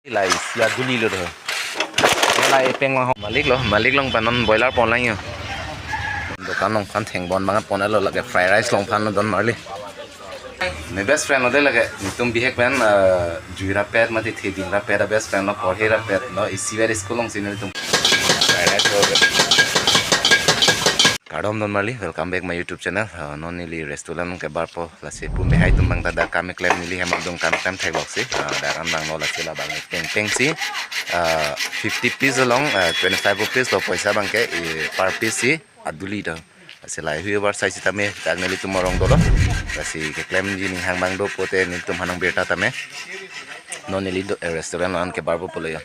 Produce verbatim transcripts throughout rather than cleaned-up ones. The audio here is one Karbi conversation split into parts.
Lahai isi aduli lo do. Lahai epeng lo. Malik lo, malik along pen non boiler pon lang yo. Dukan along aphan theng bon abang pon-et lo, lake fried rice along aphan lo don marli. Ne best friend lo de lake, netum bihek pen, eh, jui rapet mati theding rapet, best friend lo, porhe rapet lo, isi vet school alongsi netum. Fried rice lo de. Kardom don marli, welcome back my YouTube channel. Uh, non neli restaurant along kebarpo, lasi pu mehai atum abang ta dak kam keklem, neli hem adung kam keklem thek loksi. Uh, dak an abang lo, lasi labang peng peng si, uh, fifty piece along, uh, twenty-five rupees lo poisa abangke, eh, per piece si aduli do. Lasi lahai hui abar sai sitame, dak nelitum arong dolo. Lasi keklemji ning hang abang do pote nelitum aphan nang birta tame. Non neli do, eh, restaurant along kebarpo pulo yo.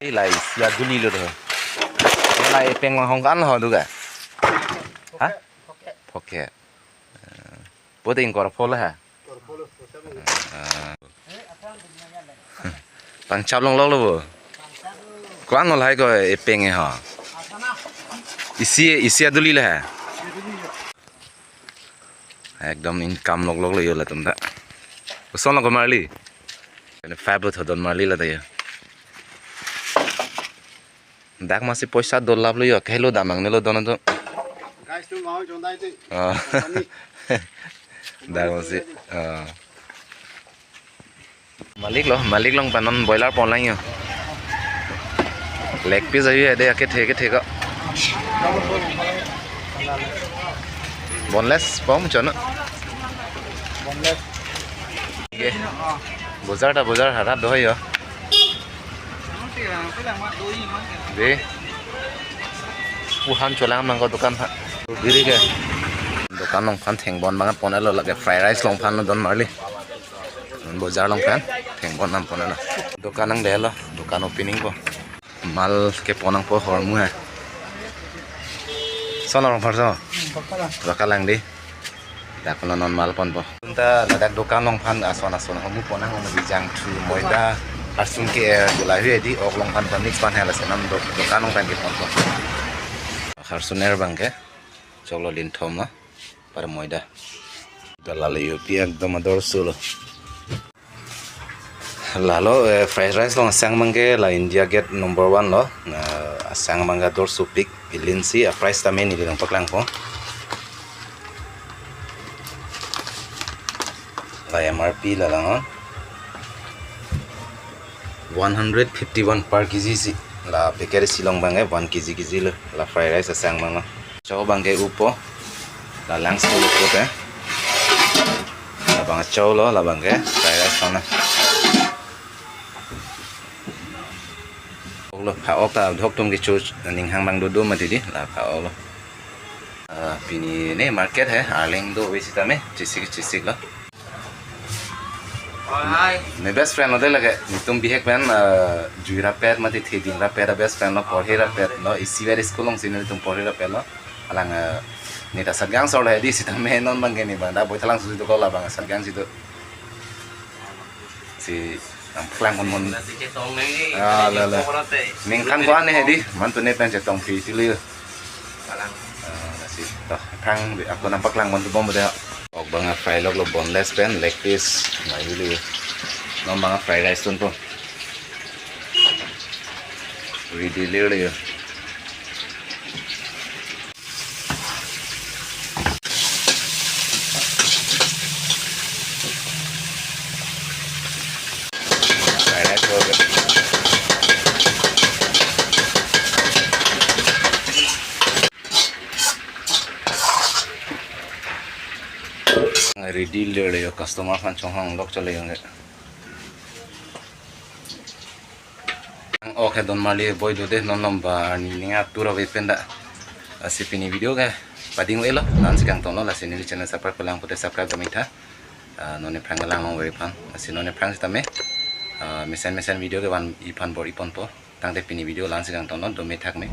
Lahai isi aduli lo do. Lahai epeng lo, hong kan ho do ga? Ha? Phoke. Eh, pote ingkoi ra pho lo ha? Eh, pangchap longlok lo bo. Ko-an lo lahai ko epeng e ho. Isi, isi aduli lo ha. Ekdom income loklok lo yo latum ta. Koson lo ko marli? Twenty-five lo tho don marli la ta yo. Dak masi poisa dolap lo yo, kahelo dam nangne lo don do. Guys, tu mau jondai tu. Ah. Ani. Dak masi, ah. Malik lo, malik along pen non boiler pon lang yo. Leg piece ayu ya de, akethe kethe ko. Boneless pom chono. Boneless. Oke. Bojar ta bojar harat do yo. De. Puhan cholang nang ko dukan ha. Diri ke. Dukan along aphan theng bon abang pon-et lo, lake fried rice along aphan lo don marli. Bojar along pen theng bon abang pon-et lo. Dukan nang de lo, dukan opening po. Mal kepon nangpo hormu ha. Son arong pharso. Bakalang di. Dak lo non mal ponpo. Anta ladak dukan along aphan ason ason hormu pon nang, hormu di jangthu, moida, arsun ke-er, gula hui di ok along aphan mix pan hela senam duk-, dukan along aphan kepon po. Arsun er abangke choklo linthom lo, par moida. Dalali U P ekdom ador sulo. Lalo, eh, fried rice along asang abangke la India Gate number one lo. Na asang abangke ador supik, ilinsi, a price tame neli nangpaklang po. La M R P la lang, one hundred fifty-one per K G si. La packet isi along abangke one K G K G lo. La fried rice asang abang lo. Cho abangke upo. La lang school upo te. Labang cho lo, labangke fried rice kona. Ok lo, pha-ok ta, dok tum kecho ning hang abang dodo mati di, la pha-ok lo. Ah, pini ne market he, arleng do ave sitame, chisik chisik lo. Hai. Ne best friend lo de lake, netum bihek pen, eh, jui rapet mati theding rapet, best friend lo, porhe rapet lo, isi vet school alongsi netum porhe rapet lo. Alang, eh, ne ta Satgaon sor lo di sitame non abangke ne abang dak Boithalangso si do ko, labang Satgaon si do. Si nangpaklang pon pon. Nasi chetong nang ni. Ah, la, la. Ningkan ko-an ne di, mantu ne pen chetong phi tili. Palang. Ah, lasi, to, aphrang ako nangpaklang pon tu bom de. Ok abang a-fry lok lo, boneless pen, leg piece, na yuli. Non abang a-fried rice tun po. Ready lir le yo. Ready lir le yo, customer aphan chonghong lok chole yo nge. Ok he don marli boi do de, non lom ba arni ning atur ave pen da. Lasi pini video ke pading ve lo, la-an si kangton lo, lasi neli channel subscribe ko lang pute subscribe dam itha. Ah, non aphrang lang long ve aphan. Lasi non aphrang sitame, ah, mesen mesen video kevan iphan bor-i pon po. Tangte pini video la-an si kangton lo, dome thak me.